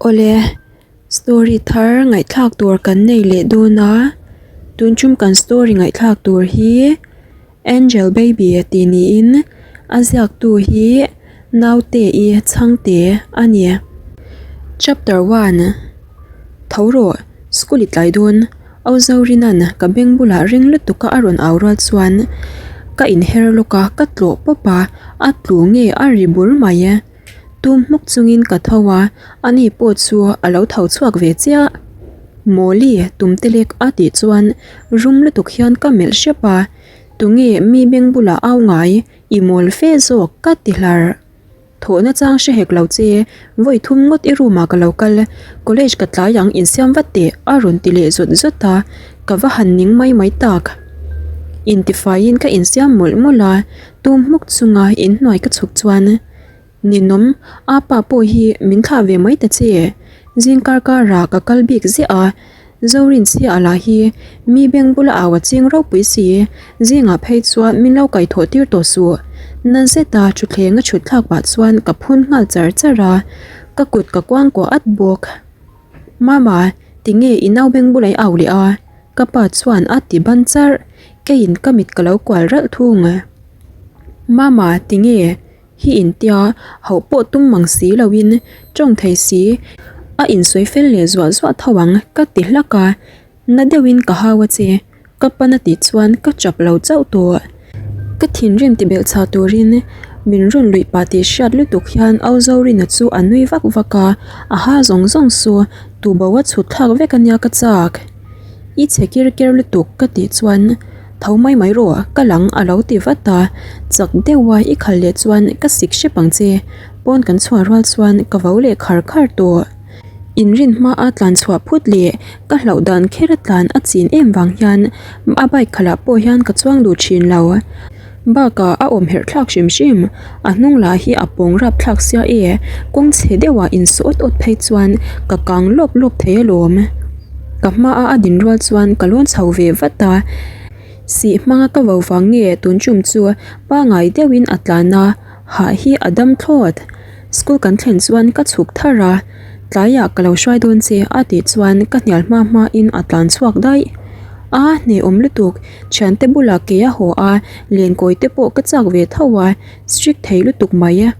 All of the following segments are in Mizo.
Awle, story thar ngaihthlak tur kan nei leh dawn a, tun tum kan story ngaihthlak tur hi Angel Baby tih niin a ziaktu hi Naute-i Chhangte a ni. Chapter one, Tho rawh, school i tlai dawn. Au Zorina'n ka beng bulah ring lutuk a a rawn au rual chuan ka inher lawk a, ka tlawh pawp a, a tlu nge a ri bur mai e. Tum hmuk chungin ka tho a, ani pawh chu a lo tho chhuak ve chiah. Mawli, tumte lek a tih chuan rum lutuk hian ka melh hrep a, tunge mi beng bulah au ngai, i mawl fe zawk ka ti hlar. Thawhna chang hre hek lo che, vawi thum ngawt i room ah ka lo kal, college ka tlai ang insiam vat teh a rawn ti leh zawt zawt a, ka va han ning mai mai tak. Intifaiin ka insiam mawlh mawlh a, tum hmuk chunga inhnuai ka chhuk chuan Ninawm, apa pawh hi min thlah ve mai ta che, zing kar karah ka kal bik ziah a, Zorin chhia lah hi mi beng bula au a ching ropui si, zingah phei chuan min lo kaihthawh tir tawh suh. Na zeta thutthleng a chhut thlak pah chuan ka phun nghal char char a, ka kut ka kuangkuah at bawk. Mama, tinge i nau beng bula i au leh a? Ka pa chuan a ti ban charh, keiin ka mit ka lo kual ralh thung. Mama, tinge? Hi intia hauh pawh tum mang si loin tawng thei si a insawi fel leh zuah zuah tho ang ka ti hlak a, na deuhin ka hau a che, ka pan a tih chuan ka chap lo chauh tawh. Ka thinrim ti belh chah turin min rawn luih pah tih hriat lutuk hian Au Zorina chu a nui vak vak a, a ha zawng zawng chu tubo a chhut thlak vek a nia ka chak. I chhe kir ker lutuk ka tih chuan tho mai mai rawh ka lang a lo ti vat a, chak deuh a i khal leh chuan ka sik hrep ang che, pawn kan chhuah rual chuan ka vo leh khar khar tawh. Inrin hma a tlan chhuah phut leh ka hlauh dan kher a tlan a chin em vang hian a bike khalah pawh hian ka chuang duh thin lo. Bakah a awm herh thlak hrim hrim, a hnung lah hi a pawng rap thlak sia e, kawng chhe deuhah insawh awt awt phei chuan ka kang lawp lawp thei alawm. Ka hmaa a din rual chuan ka lawn chho ve vat a, sih hmanga ka vo vang nge tun tum chu pangai deuhin a tlan a, hah hi a dam thlawt. School kan thlen chuan ka chhuk thar a, tlaiah ka lo hruai dawn che a tih chuan ka hnial hma hmain a tlan chhuak daih. A hnehawm lutuk, thiante bulah ke a haw a, lenkawi te pawh ka chak ve tho a, strict thei lutuk mai.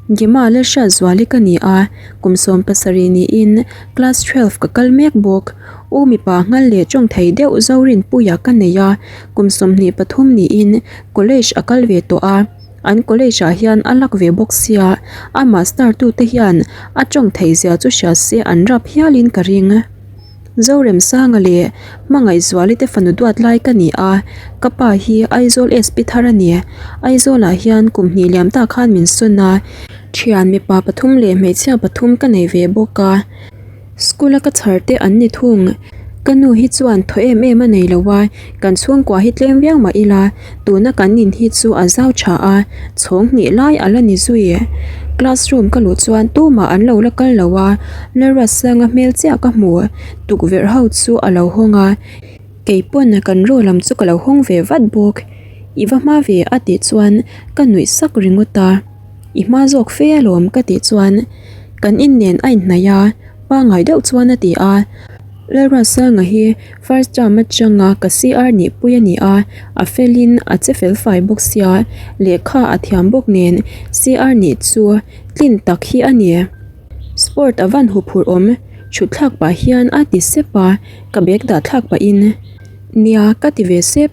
Gemma Lalhriatzuali ka ni a, kum 17 niin class 12 ka kal mek bawk. U mipa nghal leh tawng thei deuh Zorinpuia ka nei a, kum 23 niin college a kal ve tawh a. An college ah hian a lak ve bawk sia, a master tute hian a tawng theih zia chu hria se an rap hialin ka ring. Zoremsanga leh Hmangaihzuali te fanu duat lai ka ni a, ka pa hi Aizawl SP thar a ni. Aizawl ah hian kum hnih liam tak khan min sawn a, thian mipa pathum leh hmeichhia pathum ka nei ve bawk a. School a ka chhar te an ni thung. Ka nu hi chuan thaw em em a nei lo a, kan chhungkua hi tlem viau mah ila, tuna kan in hi chu a zau tha a, chhawng hnih lai a la ni zui. Classroom ka luh chuan tumah an lo la kal lo a, Lalruatsanga hmel chiah ka hmu, tukverh ho chu a lo hawng a, kei pawn kan row lam chu ka lo hawng ve vat bawk. I va hma ve a tih chuan ka nuih sak ringawt a. I hma zawk fe alawm ka tih chuan kan in nen a inhnaih a, pangngai deuh chuan a ti a. Lalruatsanga hi first term atanga ka CR nihpui a ni a, a felin a che fel fai bawk sia, lehkha a thiam bawk nen CR nih chu tlin tak hi a ni. Sport a van huphurh awm, thut thlak pah hian a ti sep a, ka bag dah thlak pahin nia ka ti ve sep.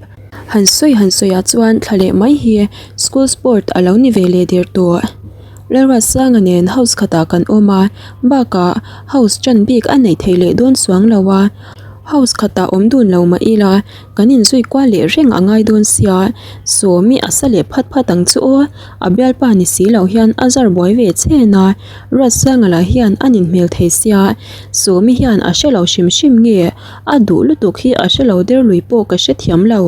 Han sawi han sawi ah chuan thla leh mai hi school sport a lo ni ve leh der tawh. Lalruatsanga nen house khatah kan awm a, bakah house ṭan bik a neih theih leh dawn chuang lo a, house khatah awm dun lo mah ila kan inzui kual leh reng a ngai dawn sia, Sawmi a sa leh phat phat ang chu aw, a bialpa ni si lo hian a zar buai ve chen a, Ruatsanga lah hian a nin hmel thei sia, Sawmi hian a hre lo hrim hrim nge A duh lutuk hi a hre lo der lui pawh ka hre thiam lo.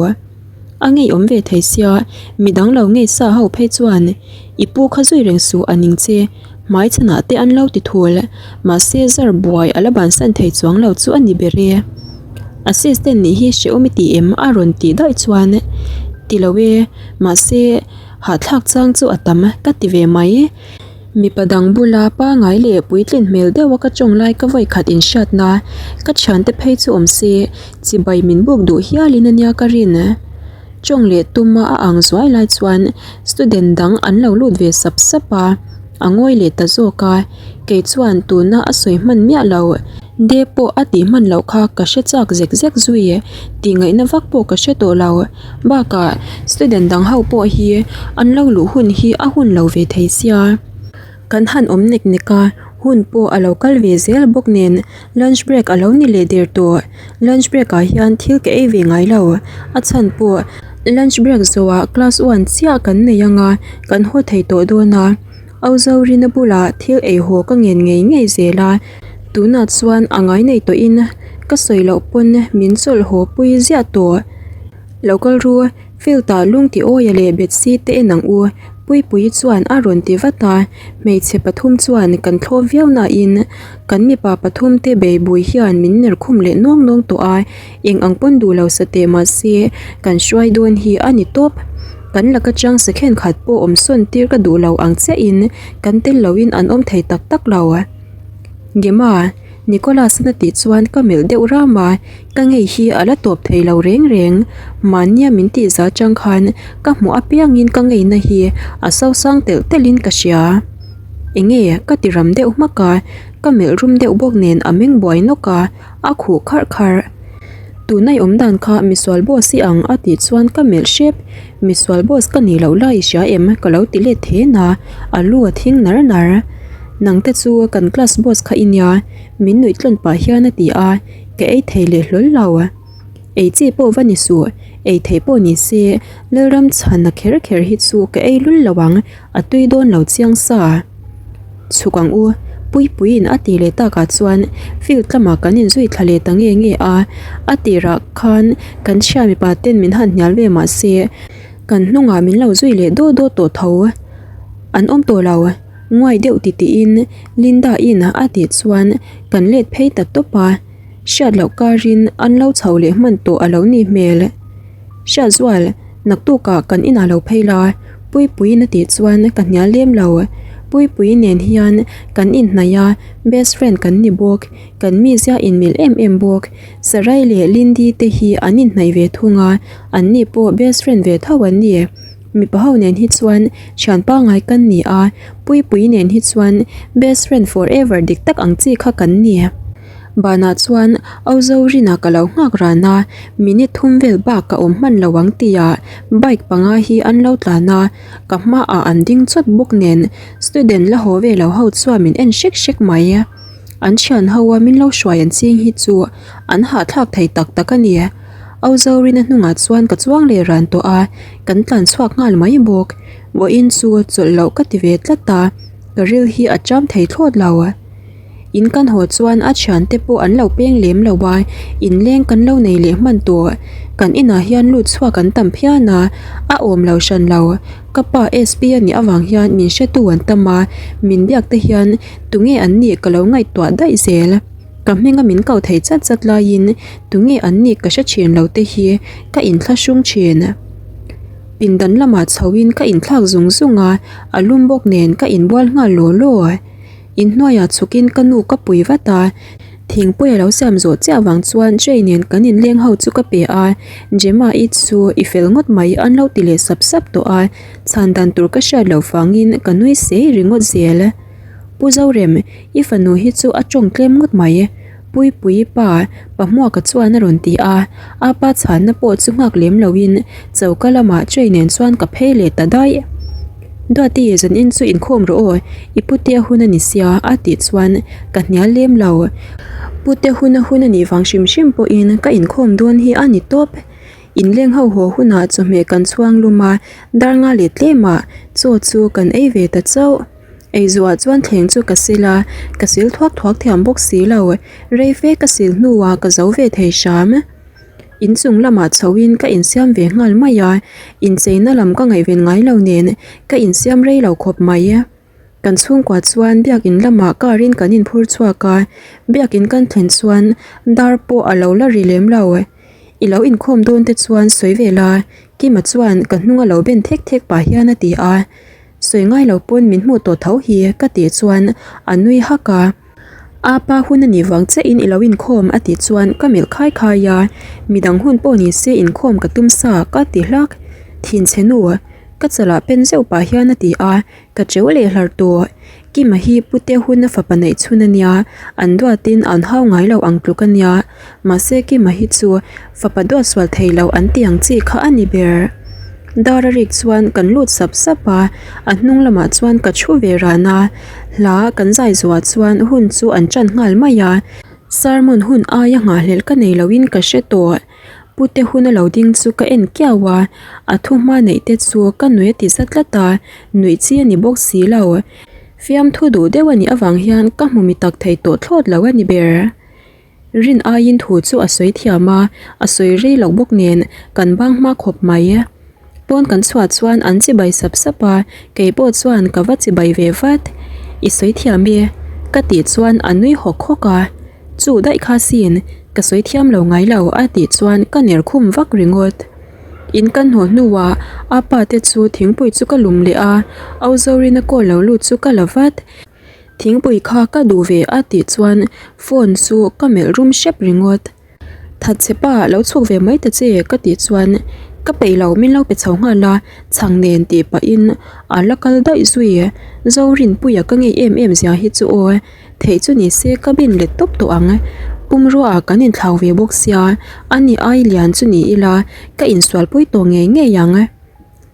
A ngeiawm ve thei sia, midang lo ngei sa ho phei chuan i pu kha zui reng suh a ning che, hmai chhanah te an lo ti thul. Mahse zar buai a la bansan thei chuang lo chu a ni ber e. Assistant nih hi hrehawm i ti em? a rawn tih daih chuan ti lo e, mahse hahthlak chang chu a tam ka ti ve mai. Mipa dang bula pangai leh puitlin hmel deuha ka tawng lai ka vawi khat inhriatna ka thiante phei chu awm se chibai min buk duh hialin ania ka rin. Tawng leh tuma a ang zuai lai chuan student dang an lo lut ve sap sap a, a ngawi leh ta zawk a, kei chuan tuna a sawi hman miah lo. De pawh a tih hman loh kha ka hre chak zek zek zui tih ngaihna vak pawh ka hre tawh lo. Bakah student dang ho pawh hi an lo luh hun hi a hun lo ve thei sia. Kan han awm nek nek a, hun pawh a lo kal ve zel bawk nen lunch break a lo ni leh der tawh. Lunch break ah hian thil ka ei ve ngai lo, a chhan pawh lunch break zawhah class one chiah kan nei ang a, kan haw thei tawh dawn a. Auzawrina bulah thil ei haw ka ngen ngei ngei zel a, tunah chuan a ngai nei tawhin ka sawi loh pawn min chawlh haw pui ziah tawh. Lo kal ru, field ah lung ti awia leh Betsy te en ang u, Puipuii chuan a rawn ti vat a, hmeichhe pathum chuan kan thlawp viau nain kan mipa pathum te beibui hian min ner khum leh nawng nawng tawh a, eng ang pawn duh lo sa teh mahse kan hruai dawn hi a ni tawp. Kan laka chang second khat pawh awm sawn tir ka duh lo ang chiahin kan tel loin an awm thei tak tak lo. Gemma, Nicholas-a na tih chuan ka melh deuh ram a, ka ngei hi a la tawp thei lo reng reng. Mahnia min tih za chang khan ka hmuh apiangin ka ngeina hi a sosang telh telhin ka hria. Enge ka ti ram deuh hmak a, ka melh rum deuh bawk nen a meng buai nawk a, a khuh kharh kharh. Tuna i awm dan kha misual boss i ang a tih chuan ka melh hrep, misual boss ka nih loh lai i hria em ka lo ti let then a, a lu a thing nar nar. Nang te chu kan class boss kha i nia, min nuih tlawn pah hian a ti a, ka ei thei leh hlawl lo. Ei chi pawh va ni suh, ei theih pawh ni se Lalram chhana kher kher hi chu ka ei lul lo ang, a tui dawn lo chiang sa. Chhuk ang u, Puipuiin a tih leh takah chuan field lamah kan inzui thla leh ta nge nge a, a tirah khan kan chhia mipa ten min han hnial ve mah se kan hnungah min lo zui leh dawt dawt tawh tho. An awm tawh lo, nguai deuh ti tiin Linda-in a tih chuan kan let phei ta tawp a, hriat loh karin an lo chho leh hman tawh a lo nih hmel. Hriatzual, naktukah kan inah lo phei la, Puipuiin a tih chuan ka hnial lem lo. Puipui nen hian kan inhnaih a, best friend kan ni bawk, kan mizia inmil em em bawk. Sarai leh Lindy te hi an inhnaih ve thung a, an ni pawh best friend ve tho an ni. Mipa ho nen hi chuan thian pangngai kan ni a, Puipui nen hi chuan best friend forever dik tak ang chi kha kan ni. Banah chuan Auzawrina ka lo nghak ran a, minute thum vel bak ka awm hman lo ang tia bike panga hi an lo tlan a, ka hmaah an ding chawt bawk nen student la haw ve lo ho chuan min en hrek hrek mai. An thian ho a min lo hruai an ching hi chu an hahthlak thei tak tak a ni. Auzawrina hnungah chuan ka chuang leh ran tawh a, kan tlan chhuak nghal mai bawk. Vawiin chu chawlh loh ka ti ve tlat a, ka ril hi a cham thei thlawt lo. In kan haw chuan a thiante pawh an lo peng lem lo a, inleng kan lo nei leh hman tawh. Kan inah hian lut chhuak an tam phian a, a awm lo hran lo. Ka pa SP a nih avang hian min hretu an tam a, min biak te hian tunge an nih ka lo ngaihtuah daih zel. Ka hminga min kau thei chat chat laiin tunge an nih ka hre thin lo te hi ka inthlahrung thin. Pindan lamah chhoin ka inthlak zung zung a, a lum bawk nen ka inbual nghal law law. Inhnuaiah chhukin ka nu ka pui vat a, thingpui a lo siam zawh chiah vang chuan Jay nen kan inleng ho chu ka pe a, Gemma i chu i fel ngawt mai an lo ti leh sap sap tawh a, chhan dan tur ka hriat loh vangin ka nui sei ringawt zel. Pu Zorem, i fanu hi chu a tawng tlem ngawt mai. Puipuii pa, Pahmuaka chuan a rawn ti a, a pa chhanna pawh chu nghak lem loin choka lamah tray nen chuan ka phei leh ta daih. Duati, zanin chu inkhawm rawh aw, i pute a hun a ni sia a tih chuan ka hnial lem lo. Pute hun a hun a nih vang hrim hrim pawhin ka inkhawm dawn hi a ni tawp. Inleng ho haw hunah chawhmeh kan chhuang lum a, dar nga leh tlemah chaw chu kan ei ve ta chauh. Eizuah chuan thleng chu ka sil a, ka sil thuak thuak thiam bawk si lo. Rei fe ka sil hnuah ka zo ve thei hram. Inchung lamah chhoin ka insiam ve nghal mai a, incheina lam ka ngaihven ngai lo nen ka insiam rei lo khawp mai. Kan chhungkua chuan biakin lamah car in kan inphur chhuak a, biakin kan thlen chuan dar pawh a lo la ri lem lo. I lo inkhawm dawn te chuan sawi ve la, Kima chuan ka hnung a lo ben thek thek pah hian a ti a. Sawi ngai lo pawn min hmuh tawh tho hi ka tih chuan a nui hak a. Apa hun a nih vang chiahin i lo inkhawm a tih chuan ka melh khai khai a, midang hun pawh ni se inkhawm ka tum sa ka ti hlak. Thinchhe nu, ka chalah pen zeuh pah hian a ti a, Ka cheu leh hlar tawh. Kima hi pute hun a fapa neih chhun a nia, an duatin an hau ngai lo ang tluk a nia. Mahse Kima hi chu fapa duat sual thei lo an ti ang chi kha a ni ber. Dar a rik chuan kan lut sap sap a, a hnung lamah chuan ka thu ve ran a. Hla kan zai zuah chuan hun chu an tan nghal mai a. Sermon hun aia nghahhlelh ka nei loin ka hre tawh. Pute hun a lo ding chu ka en kiau a, a thu hma neih te chu ka nui a ti za tlat a, nuih chi a ni bawk si lo. Fiamthu duh deuh a nih avang hian ka hmu mi tak thei tawh thlawt lo a ni ber. Rin aiin thu chu a sawi thiam a, a sawi rei loh bawk nen kan bang hma khawp mai. Pawn kan chhuah chuan an chibai sap sap a, kei pawh chuan ka va chibai ve vat. I sawi thiam e, ka tih chuan a nui hawk hawk a. Chu daih kha sin, ka sawi thiam lo ngai lo a tih chuan ka ner khum vak ringawt. In kan hnawh hnuah a pa te chu thingpui chu ka lum leh a, Au Zorina call lo lut chu ka la vat. Thingpui kha ka duh ve a tih chuan phone chu ka melh rum hrep ringawt. Thatchhe pa lo chhuk ve mai ta che ka tih chuan ka peih lo min lo pe chho nghal a, chhang nen tih pahin a la kal daih zui. Zorinpuia ka ngei em em zia hi chu aw. Theih chu ni se ka bin let tawp tawh ang. Pumruaah kan inthlau ve bawk sia, a ni ai lian chu ni ila ka insualpui tawh ngei ngei ang.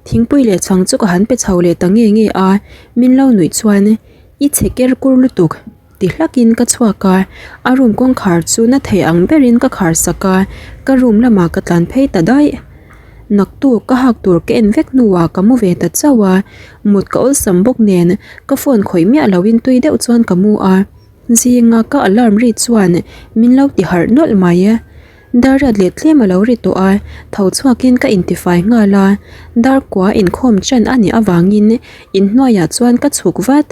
Thingpui leh chhang chu ka han pe chho leh ta nge nge a, min lo nuih chuan i chhe ker kur lutuk ti hlakin ka chhuak a, a room kawngkhar chu na thei ang berin ka khar sak a, ka room lamah ka tlan phei ta daih. Naktuk ka hak tur ka en vek hnuah ka mu ve ta chauh a, mut ka awlsam bawk nen ka phone khawih miah loin tui deuh chuan ka mu a, zinga ka alarm ri chuan min lo ti harh nawlh mai. Dar riat leh tlem a lo ri tawh a, tho chhuakin ka intifai nghal a, dar kua inkhawm ṭan a nih avangin inhnuaiah chuan ka chhuk vat.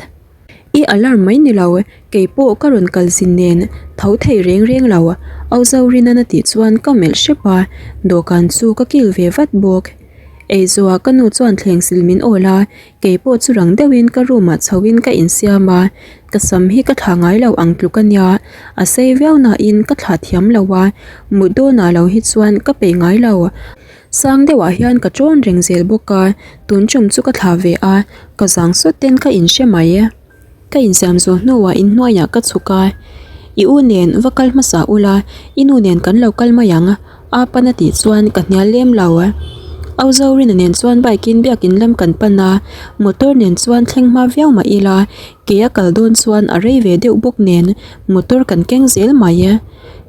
I alarm mai ni lo, kei pawh ka rawn kal zin nen tho thei reng reng lo, Au Zorina'n a tih chuan ka melh hrep a, dawhkan chu ka kil ve vat bawk. Eizuah ka nu chuan thleng sil min awl a, kei pawh chu rang deuhin ka room ah chhoin ka insiam a, ka sam hi ka thlah ngai lo ang tluk a nia, a sei viau nain ka thlah thiam lo a, mut dawnah lo hi chuan ka peih ngai lo. Sang deuhah hian ka ṭawn reng zel bawk a, tun ṭum chu ka thlah ve a, ka zang sawt ten ka inhre mai. Ka insiam zawh hnuah inhnuaiah ka chhuk a, I u nen va kal hmasa ula, i nu nen kan lo kal mai ang, a pan a tih chuan ka hnial lem lo. Au Zorina nen chuan bike in biakin lam kan pan a, motor nen chuan thleng hma viau mah ila, ke a kal dawn chuan a rei ve deuh bawk nen motor kan keng zel mai.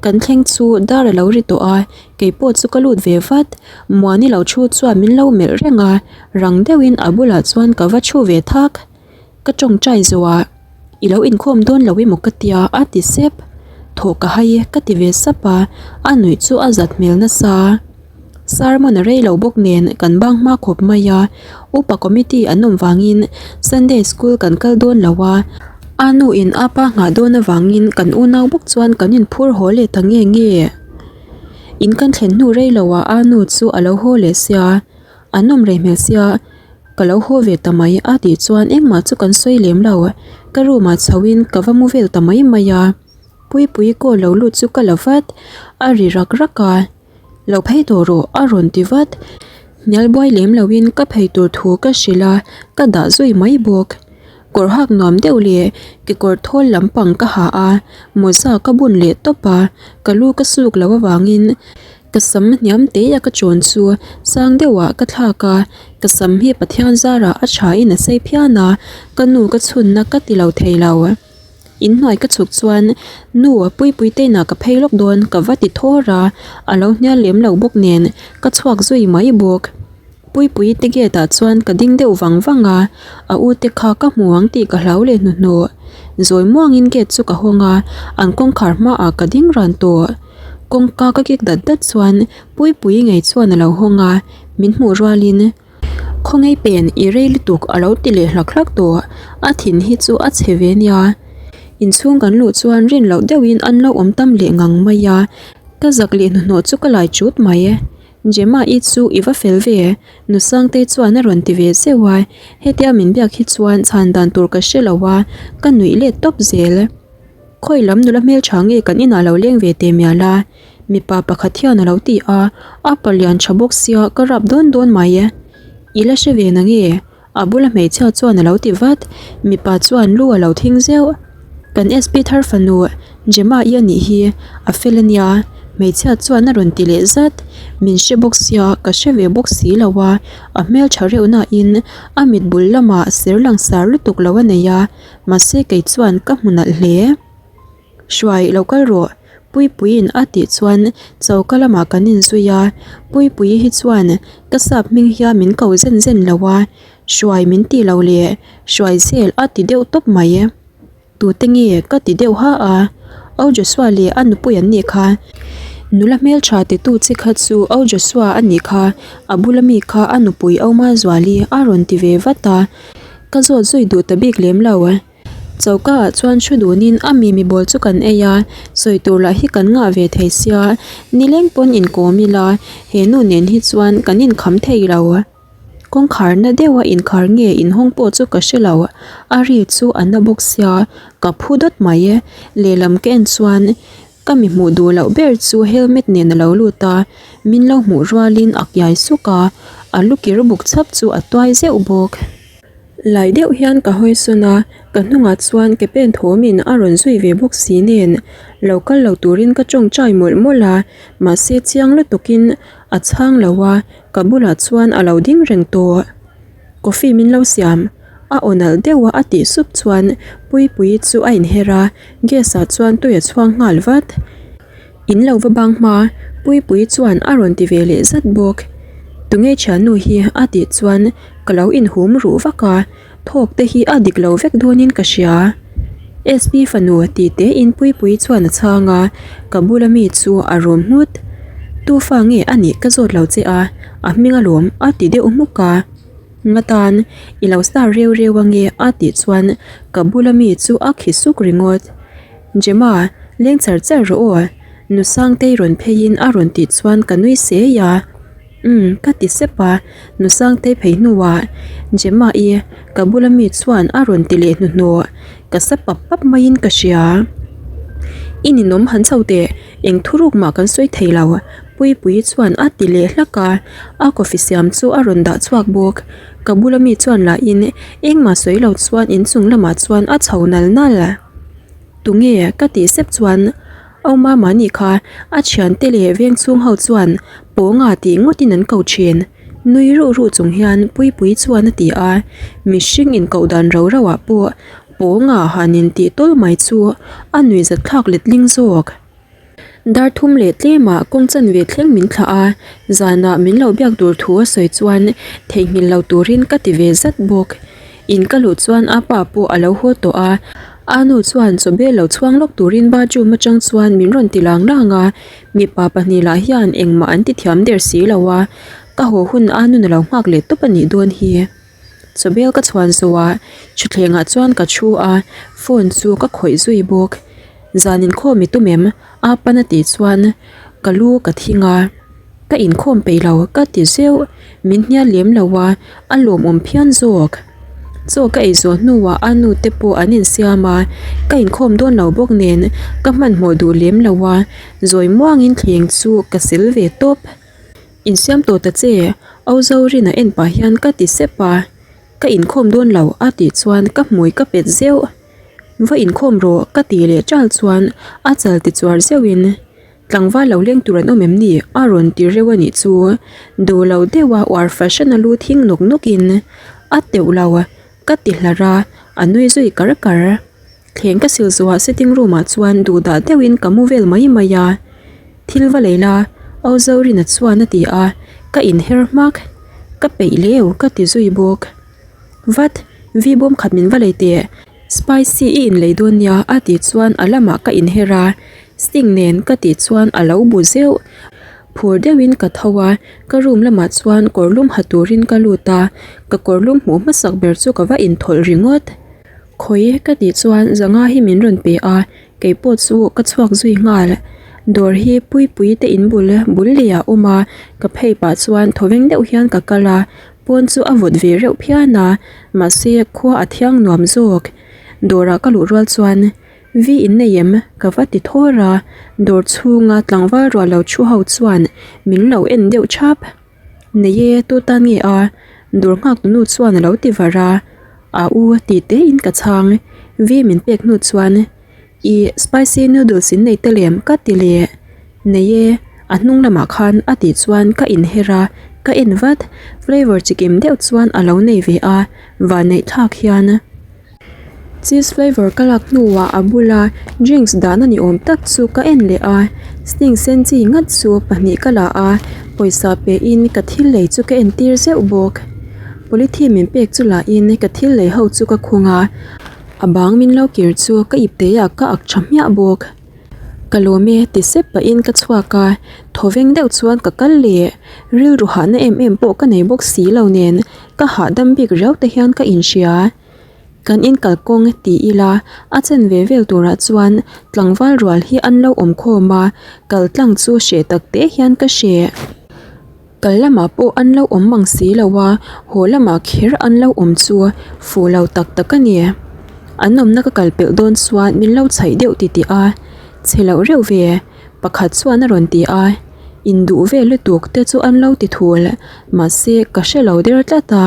Kan thleng chu dar a lo ri tawh a, Kei pawh chu ka lut ve vat, Muani lo thu chuan min lo melh reng a, rang deuhin a bulah chuan ka va thu ve thak. Ka tawngtai zawh a, I lo inkhawm dawn lo emaw ka tia a ti sep. Thawh ka hai e ka ti ve sap a, a nuih chu a zat hmel nasa. Sermon a rei lo bawk nen kan bang hma khawp mai a, upa committee an awm vangin Sunday school kan kal dawn lo a, a nuin a pa nghah dawn avangin kan unau bawk chuan kan inphur haw leh ta nge nge. In kan thlen hnu rei lo ah a nu chu a lo haw leh sia, an awm rei hmel sia, ka lo haw ve ta mai a tih chuan engmah chu kan sawi lem lo, ka room ah chho in ka va mu vel ta mai mai a, Puipuii call lo lut chu ka la vat, a ri rak rak a, lo phei tawh rawh a rawn ti vat, hnial buai lem lo in ka phei tur thu ka hrilh a, ka dah zui mai bawk. Kawr hak nuam deuh leh kekawr thawl lampang ka ha a, mawza ka bun leh tawp a, ka lu ka suk loh avangin ka sam hniam te a ka chawn chu sang deuhah ka thlak a, ka sam hi Pathian zarah a thain a sei phian a, ka nu ka chhunna ka ti lo thei lo. Inhnuai ka chhuk chuan nu Puipui te inah ka phei lawk dawn ka va ti thawr a, a lo hnial lem lo bawk nen ka chhuak zui mai bawk. Puipuii te gate ah chuan ka ding deuh vang vang a, a u te kha ka hmu ang tih ka hlau leh hnuhnawh. Zawi muangin gate chu ka hawng a, an kawngkhar hmaah ka ding ran tawh. Kawngka ka kik dat dat chuan Puipuii ngei chuan a lo hawng a, min hmuh rualin Khawngei pen i rei lutuk a lo ti leh hlak hlak tawh, a thin hi chu a chhe ve nia. Inchhung kan luh chuan rin loh deuhin an lo awm tam leh ngang mai a, ka zak leh hnuhnawh chu ka lai chut mai. Gemma-i chu i va fel ve, Nu Sangtei chuan a rawn ti ve zeuh a, hetia min biak hi chuan chhan dan tur ka hre lo a, ka nuih let tawp zel. Khawi lam nula hmeltha nge kan inah lo leng ve teh mial a? Mipa pakhat hian a lo ti a, a palian tha bawk sia ka rap dawn dawn mai. I la hre ve na nge? A bula hmeichhia chuan a lo ti vat, mipa chuan lu a lo thing zeuh. Kan SP thar fanu Gemma-i a nih hi, a fel a nia, hmeichhia chuan a rawn ti leh zat. Min hre bawk sia, ka hre ve bawk si lo a, a hmeltha reuh nain a mit bul lamah ser langsar lutuk lo a nei a, mahse kei chuan ka hmu nalh hle. Hruai lo kal rawh, Puipuiin a tih chuan choka lamah kan inzui a, Puipuii hi chuan ka sap hming hian min ko zen zen lo a, Hruai min tih loh leh Hruai zel a ti deuh tawp mai. Tute nge ka ti deuh ha a, Au Joshua leh a nupui an nih kha. Nula hmeltha titu che kha chu Au Joshua a nih kha, a bula mi kha a nupui Au Mazuali a rawn ti ve vat a, ka zawt zui duh ta bik lem lo. Choka ah chuan thu dunin a mimi bawl chu kan ei a, sawi tur lah hi kan ngah ve thei sia, nileng pawn inkawm ila he nu nen hi chuan kan inkham thei lo. Kawngkhar na deuha inkhar nge inhawng pawh chu ka hre lo, a ri chu a na bawk sia, ka phu dawt mai e, lehlam ka en chuan ka mi hmuh duh loh ber chu helmet nen a lo lut a, min lo hmuh rualin a kiai suk a, a lu kir buk chhap chu a tuai zeuh bawk. Lai deuh hian ka hawi sawn a, ka hnungah chuan ke pen thawmin a rawn zui ve bawk si nen lo kal lo turin ka tawngtai mawlh mawlh a, mahse chiang lutukin a chhang lo a, ka bulah chuan a lo ding reng tawh. Coffee min lo siam a aw nalh deuh a a tih sup chuan Puipuii chu a inher a, gas ah chuan tui a chhuang nghal vat. In lo va bang hma, Puipuii chuan a rawn ti ve leh zat bawk. Tunge thiannu hi a tih chuan ka lo inhum ruh vak a, thawk te hi a dik lo vek dawnin ka hria. SP fanu tih tein Puipuii chuan a chhang a, ka bula mi chu a rum nghut. Tu fa nge a nih ka zawt lo che a, a hming alawm a ti deuh hmuk a. Ngatan, i lo star reu reu ange a tih chuan ka bula mi chu a khi suk ringawt. Gemma, leng char char rawh aw, Nu Sangtei rawn pheiin a rawn tih chuan ka nui sei a. Umm, ka ti sep a, Nu Sangtei phei hnuah Gemma-i ka bula mi chuan a rawn ti leh hnuhnawh, ka sa pap pap maiin ka hria. I ninawm han chho teh, eng thuruk mah kan sawi thei lo, Puipuii chuan a ti leh hlak a, a coffee siam chu a rawn dah chhuak bawk. Ka bula mi chuan lahin engmah sawi lo chuan inchung lamah chuan a chho nal nal. Tunge ka tih sep chuan Au Mama nih kha a thiante leh veng chhung ho chuan Pawnga tih ngawtin an ko thin. Nui ruh ruh chung hian Puipuii chuan a ti a, mihring inkoh dan ro ro ah pawh Pawnga han intih tawl mai chu a nuihzat thlak letling zawk. Dar thum leh tlemah kawng chanve thleng min thlah a, zanah min lo biak tur thu a sawi chuan theihnghilh lo turin ka ti ve zat bawk. In ka luh chuan a pa pawh a lo haw tawh a, a nu chuan chawbel lo chhuang lawk turin bathroom atang chuan min rawn ti lang lang a, mipa pahnih lah hian engmah an ti thiam der si lo a, ka haw hun a nun a lo nghak leh tawp a nih dawn hi. Chawbel ka chhuan zawh ah thutthlengah chuan ka thu a, phone chu ka khawih zui bawk. Zan inkhawm i tum em? A pan a tih chuan ka lu ka thing a, ka inkhawm peih lo ka ti zeuh. Min hnial lem lo a, a lawmawm phian zawk. Chaw ka ei zawh hnuah a nu te pawh an insiam a, ka inkhawm dawn lo bawk nen ka hmanhmawh duh lem lo a, zawi muangin thleng chu ka sil ve tawp. Insiam tawh ta che, Au Zorin a en pah hian ka ti sep a, ka inkhawm dawn lo a tih chuan ka hmui ka pet zeuh. Va inkhawm rawh ka tih leh chal chuan a chal ti chuar zeuhin tlangval lo leng tur an awm em ni a rawn ti reuh a nih chu duh lo deuh a uar fahran a lu thing nawk nawk in a teuh lo ka ti hlar a, a nui zui kar kar. Thleng ka sil zawhah sitting room ah chuan duh dah deuhin ka mu vel mai mai a, thil va lei la Au Zorina chuan a ti a, ka inher hmak, ka peih leu ka ti zui bawk. Vat, vi bawm khat min va lei teh, spicy i inlei dawn nia a tih chuan a lamah ka inher a, sting nen ka tih chuan a lo bu zeuh. Phur deuhin ka tho a, ka room lamah chuan kawrlum ha turin ka lut a, ka kawrlum hmuh hmasak ber chu ka va inthawlh ringawt. Khawi ka tih chuan zanga hi min rawn pe a, keipawh chu ka chhuak zui nghal. Dawr hi Puipuii te in bul bul leh ah a awm a ka phei pah chuan thawveng deuh hian ka kal a pawn chu a vawt ve reuh phian a mahse khua a thiang nuam zawk. Dawrah ka luh rual chuan Vi in nei em? Ka va ti thawr a dawr chhunga tlangval ruah lo thu ho chuan min lo en deuh thap. Nei e tu tan nge a? Dawr nghak tu nu chuan a lo ti var a a u tih te in ka chhang. Vi min pek hnu chuan. Ih spicy noodles in nei te lem ka ti leh nei e a hnung lamah khan a tih chuan ka inher a ka en vat flavour chikim deuh chuan a lo nei ve a vanneih thlak hian cheese flavour ka lak hnuah a bula drinks dahna ni awm tak chu ka en leh a sting sen chi ngat chu pahnih ka la a pawisa pe in ka thil lei chu ka entir zeuh bawk polythene min pek chu lah in ka thil lei ho chu ka khung a. A bang min lo kir chu ka ip te ah ka ak tha hmiah bawk. Ka lawm e ti sep pahin ka chhuak a, thawveng deuh chuan ka kal leh. Rilru hahna em em pawh ka nei bawk si lo nen ka hahdam bik riau te hian ka inhria. Kan in kalkawng ti ila a chen ve vel turah chuan tlangval rual hi an lo awm khawm a, kal tlang chu hreh tak te hian ka hreh. Kal lamah pawh an lo awm mang si lo a, haw lamah kher an lo awm chu fuh lo tak tak a ni. An awmna ka kal pelh dawn chuan min lo chhaih deuh titih a, chhe loh reuh ve, pakhat chuan a rawn ti a, induh ve lutuk te chu an lo ti thul, mahse ka hre lo der tlat a,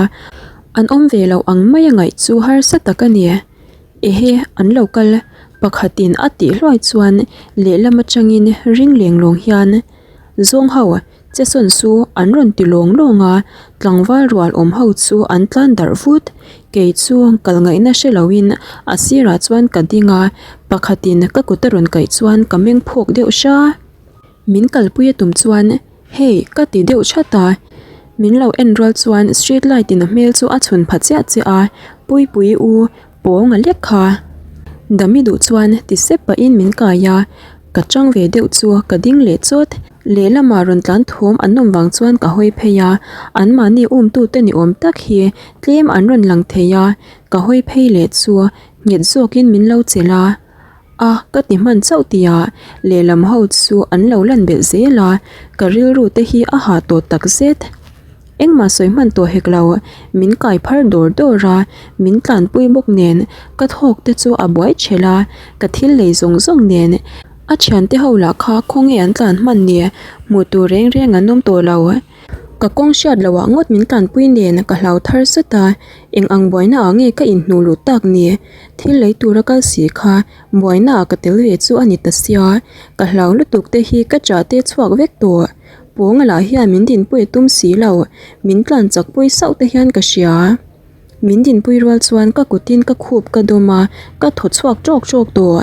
an awm ve loh ang mai a ngaih chu harsa tak a ni. Ehe, an lo kal, pakhatin a tih hluai chuan lehlam atangin ring leng lawng hian zawng ho Che sawn chu an rawn ti lawng lawng a, tlangval rual awm ho chu an tlan darh vut. Kei chu kal ngaihna hre loin a sirah chuan ka ding a, pakhatin ka kut a rawn kaih chuan ka meng phawk deuh hra. Min kalpui a tum chuan hei ka ti deuh that a, min lo en rual chuan street light in a hmel chu a chhun pha chiah chiah a, Puipui u pawng a lek kha. Dami duh chuan ti sep pahin min kai a, Ka chang ve deuh chu ka ding leh chawt. Lehlamah rawn tlan thawm an awm vang chuan ka hawi phei a, anmahni umtute ni awm tak hi tlem an rawn lang thei a, ka hawi phei leh chu nghet zawkin min lo chelh a. A ka ti hman chauh tihah lehlam ho chu an lo lan belh zel a, ka rilru te hi a hah tawh tak zet. Engmah sawi hman tawh hek lo, min kai phar dawr dawr a, min tlanpui bawk nen ka thawk te chu a buai thelh a, ka thil lei zawng zawng nen a thiante ho lah kha khawnge an tlan hman ni, hmuh tur reng reng an awm tawh lo. Ka kawng hriat loh ah ngawt min tlanpui nen ka hlau thar zet a, eng ang buaina ah nge ka inhnuh luh tak ni, thil lei tura kal si kha buaina ah ka tel ve chu a ni ta sia, ka hlau lutuk te hi ka chah te chhuak vek tawh. Pawnga lah hian min dinpui a tum si lo, min tlan chak pui sauh te hian ka hria. Min dinpui rual chuan ka kutin ka khup ka dawm a, ka thaw chhuak tawk tawk tawh.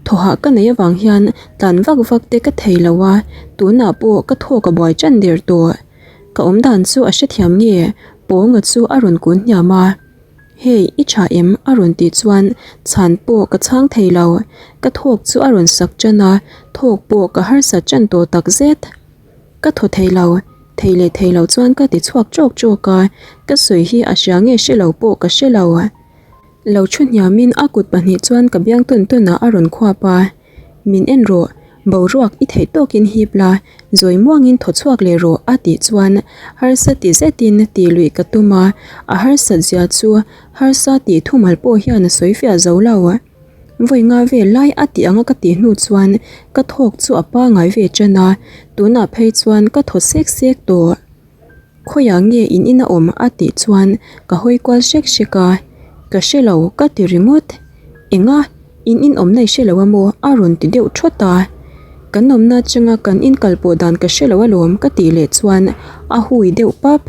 Thawhah ka neih avang hian tlan vak vak te ka thei lo a, tunah pawh ka thawk a buai tan der tawh. Ka awm dan chu a hrethiam nge, Pawnga chu a rawn kun hniam a. Hei, i tha em? a rawn tih chuan chhan pawh ka chhang thei lo. Ka thawk chu a rawn sak tan a, thawk pawh ka harsat tan tawh tak zet. Ka thaw thei lo, thei leh thei lo chuan ka ti chhuak tawk tawk a, ka sawi hi a hria nge hre lo pawh ka hre lo. Lo thu hniamin a kut pahnih chuan ka biang tawn tawnah a rawn khuap a. Min en rawh, boruak i theih tawkin hip la, zawi muangin thaw chhuak leh rawh a tih chuan harsa ti zetin tih luih ka tum a, a harsat zia chu harsa tih thumal pawh hian a sawi fiah zo lo. Vawi nga vel lai a tih anga ka tih hnu chuan ka thawk chu a pangai ve tan a, tunah phei chuan ka thaw sek sek tawh. Khawiah nge in in a awm a tih chuan ka hawi kual hrek hrek a, ka hre lo ka ti ringawt. Enga in in awmna i hre lo a maw a rawn ti deuh thawt a, kan awmna atanga kan in kal pawh dan ka hre lo alawm ka tih leh chuan a hui deuh pap.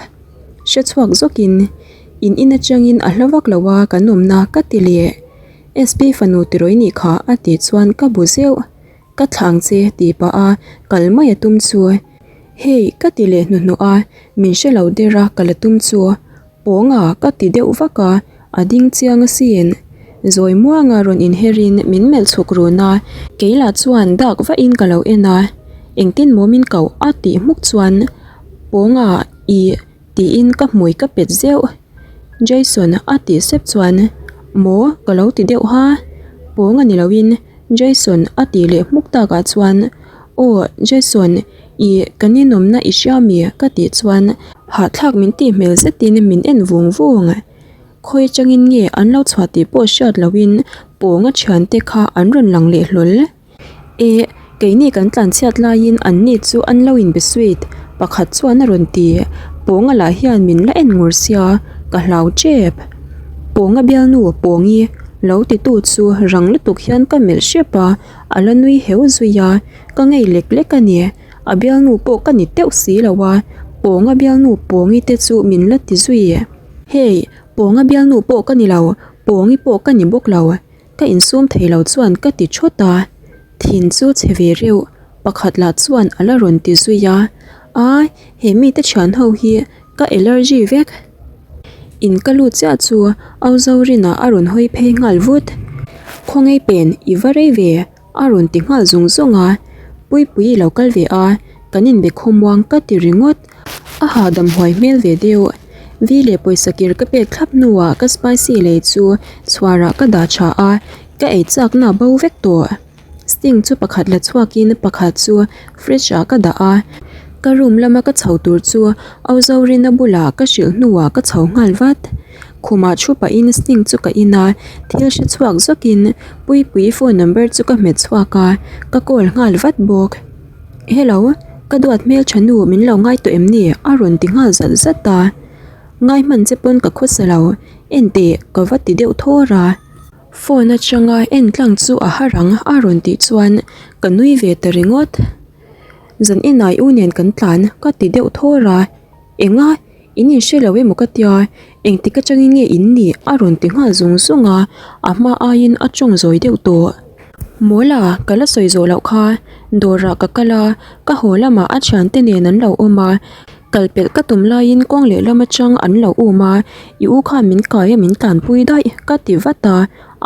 Hre chhuak zawkin in in atangin a hla vak lo a kan awmna ka ti leh. SP fanu tirawi nih kha a tih chuan ka bu zeuh. Ka thlang che tih pah a kal mai a tum chu hei ka ti leh hnuhnawh a, min hre lo der a ka la tum chu pawnga ka ti deuh vak a, a ding chiang asin. Zawi muanga rawn inher in min melh chhuk run a, kei lah chuan dak vah in ka lo en a, engtin maw min koh a tih hmuk chuan pawnga ih tiin ka hmui ka pet zeuh. Jason a tih sep chuan maw ka lo ti deuh ha, pawnga ni lo in. Jason a tih leh hmuk takah chuan. Aw Jason, ih ka ninawmna i hria mi? ka tih chuan hahthlak min tih hmel zetin min en vung vung. Khawi atangin nge an lo chhuah tih pawh hriat lohin pawnga thiante kha an rawn lang leh hlawl. E, keini kan tlanchhiat laiin anni chu an lo inbe sweet, pakhat chuan a rawn ti. Pawnga lah hian min la en ngur sia, ka hlau tep. Pawnga bialnu Pawngi lo titu chu rang lutuk hian ka melh hrep a, a la nui heu zui a, ka ngei lek lek a ni. A bialnu pawh ka ni teuh si lo a, Pawnga bialnu Pawngi te chu min la ti zui. Hei, Pawnga bialnu pawh ka ni lo, Pawngi pawh ka ni bawk lo. Ka insum thei lo chuan ka ti thawt a, thin chu chhe ve reuh, pakhat lah chuan a la rawn ti zui a, a he mite thian ho hi ka allergy vek. In ka lut chiah chu Au Zorinah a rawn hawi phei nghal vut, Khawngaih pen i va rei ve a rawn ti nghal zung zung a, Puipui i lo kal ve a, kan inbe khawmuang ka ti ringawt. A hahdam huai hmel ve deuh. Vi leh pawisa kir ka pek thlap hnuah ka spicy lei chu chhuarah ka dah tha a, ka ei chakna bo vek tawh. Sting chu pakhat la chhuakin pakhat chu fridge ah ka dah a, ka room lama ka chho tur chu Auzawrina bulah ka hrilh hnuah ka chho nghal vat. Khumah thu pahin sting chu ka in a, thil hre chhuak zawkin Puipuii phone number chu ka hmet chhuak a, ka call nghal vat bawk. Hello, ka duat hmeltha nu min lo ngai tawh em ni? a rawn ti nghal zat zat a. Ngai hman che pawn ka khawsa lo, enteh ka va ti deuh thawr a. Phone atanga en tlang chu a har ang a rawn tih chuan ka nui ve ta ringawt. Zan inah i u nen kan tlan ka ti deuh thawr a, Enga? In inhre lo emaw ka tia, engtik atangin nge in nih? a rawn ti nghal zung zung a, a hma aiin a tawng zawi deuh tawh. Mawla, ka la sawi zawh loh kha, dawrah ka kal a, ka haw lamah a thiante nen an lo awm a, kal pelh ka tum laiin kawng lehlam atang an lo um a, i u khan min kai a min tlanpui daih ka ti vat a,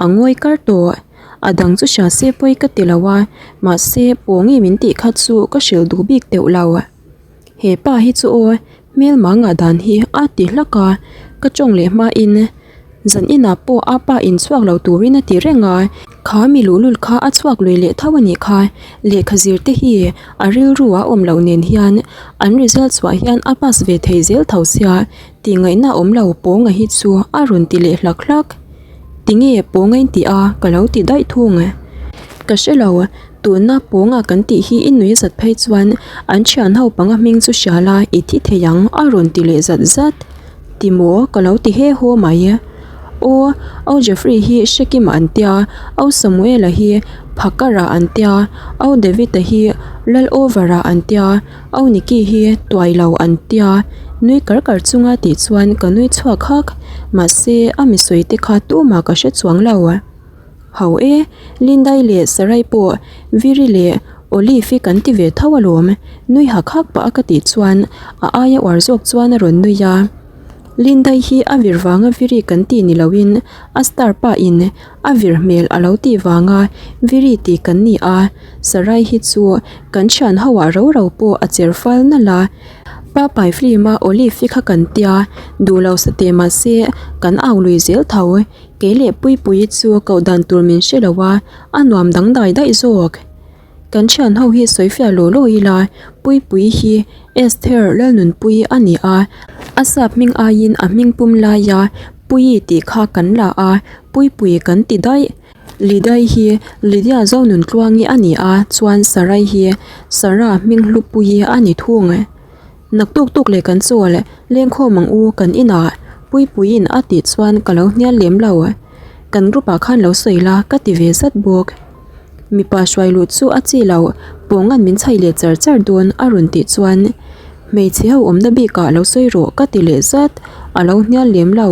a ngawi kar tawh. A dang chu hria se pawi ka ti lo a, mahse Pawngi min tih kha chu ka hrilh duh bik teuh lo. He pa hi chu aw hmelma ngah dan hi a ti hlak a, ka tawng leh hmain zan inah pawh a pa in chhuak lo turin a ti reng a, kha mi luhlul kha a chhuak lui leh tho a nih kha, lehkha zir te hi a rilru a awm loh nen hian an result chhuah hian a pass ve thei zel tho sia tih ngaihna awm lo pawnga hi chu a rawn ti leh hlak hlak. Tinge pawnga in tih a ka lo ti daih thung. Ka hre lo. Tuna pawnga kan tih hi i nui zat phei chuan an thian ho panga hming chu hria la i thi thei ang a rawn ti leh zat zat. Ti maw ka lo ti he haw mai. Aw, Au Jeffrey hi Hrekima an tia, Au Samuela hi Phakara an tia, Au David-a hi Lal Over-a an tia, Au Nicky hi Tuailo an tia nui kar kar chunga tih chuan ka nui chhuak hak. Mahse a mi sawi te kha tumah ka hre chuang lo. Ho e, Lindai leh Sarai pawh Viri leh Olive-i kan ti ve tho alawm, nui hak hak pah a ka tih chuan a aia uar zawk chuan a rawn nui a. Lindai hi a vir vanga Viri kan tih ni loin a star pa in a vir hmel a lo tih vanga Viri tih kan ni a, Sarai hi chu kan thian ho ah ro ro pawh a cher fal nalh a. Papai film a Olive-i kha kan tia, duh lo sa teh mahse kan au lui zel tho. Kei leh Puipuii chu koh dan tur min hre lo a, a nuam dangdai daih zawk. Kan thian ho hi sawi fiah law law ila, Puipuii hi Esther Lalnunpuii a ni a, a sap hming aiin a hming pum laia Puii tih kha kan la a, Puipuii kan ti daih. Lidai hi Lydia Zonuntluangi a ni a, chuan Sarai hi Sarah Hminghlupuii a ni thung. Naktuk tuk leh kan chawl lengkhawm ang u kan inah Puipuiin a tih chuan ka lo hnial lem lo. Kan group ah khan lo sawi la ka ti ve zat bawk. Mipa hruai luh chu a chi lo pawngan min chhai leh char char dawn a rawn tih chuan hmeichhe ho awmna bikah lo sawi rawh ka ti leh zat a lo hnial lem lo.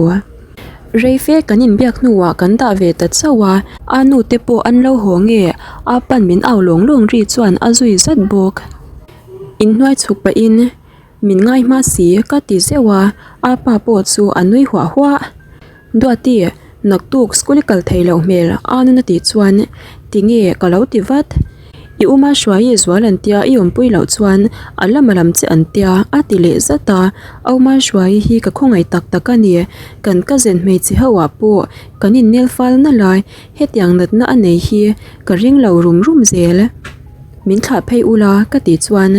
Rei fe kan inbiak hnuah kan dah ve ta chauh a, a nu te pawh an lo haw nge a pan min au lawng lawng ri chuan a zui zat bawk. Inhnuai chhuk pahin min ngai hma si ka ti zeuh a, a pa pawh chu a nui huah huah. Duati, naktuk school i kal thei loh hmel a nuna tih chuan tinge ka lo ti vat. I uma hruai i zual an tia i awmpui loh chuan a lam a lam che an tia a ti leh zat a, Auma hruai hi ka khawngaih tak tak a ni, kan cousin hmeichhe ho ah pawh kan innel fal nalh a, hetiang natna a nei hi ka ring lo rum rum zel. Min thlah phei ula ka tih chuan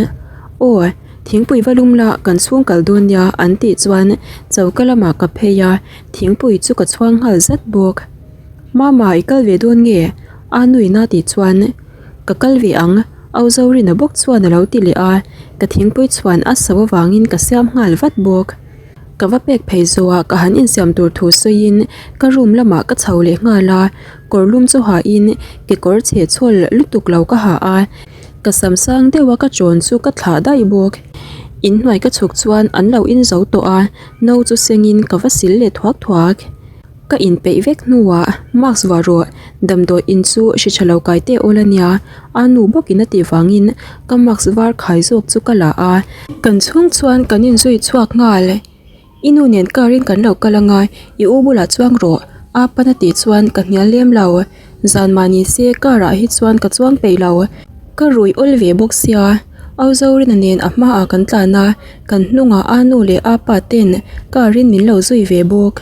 Aw, thingpui va lum la kan chhung kal dawn nia an tih chuan choka lamah ka phei a, thingpui chu ka chhuang nghal zat bawk. Mama i kal ve dawn nge? A nuina tih chuan Ka kal ve ang, Au Zorina bawk chuan a lo ti leh a, ka thingpui chhuan a so avangin ka siam nghal vat bawk. Ka va pek phei zawhah ka han insiam tur thu sawiin ka room lamah ka chho leh nghal a, kawr lum chu hahin kekawr chhe chhawl lutuk lo ka ha a, ka sam sang deuha ka chawn chu ka thlah daih bawk. Inhnuai ka chhuk chuan an lo in zo tawh a, no chu sengin ka va sil leh thuak thuak. Ka inpeih vek hnuah mask vah rawh, damdawi in chu hri tha lo kai teh awl a nia, a nu bawkin a tih vangin ka mask var khai zawk chu ka la a. Kan chhung chuan kan inzui chhuak nghal, I nu nen car in kan lo kal anga i u bulah chuang rawh, a pan a tih chuan ka hnial lem lo, zan mah ni se car ah hi chuan ka chuang peih lo, ka rui awl ve bawk sia, Auzawrina nen a hmaah kan tlan a, kan hnungah a nu leh a pa ten car in min lo zui ve bawk.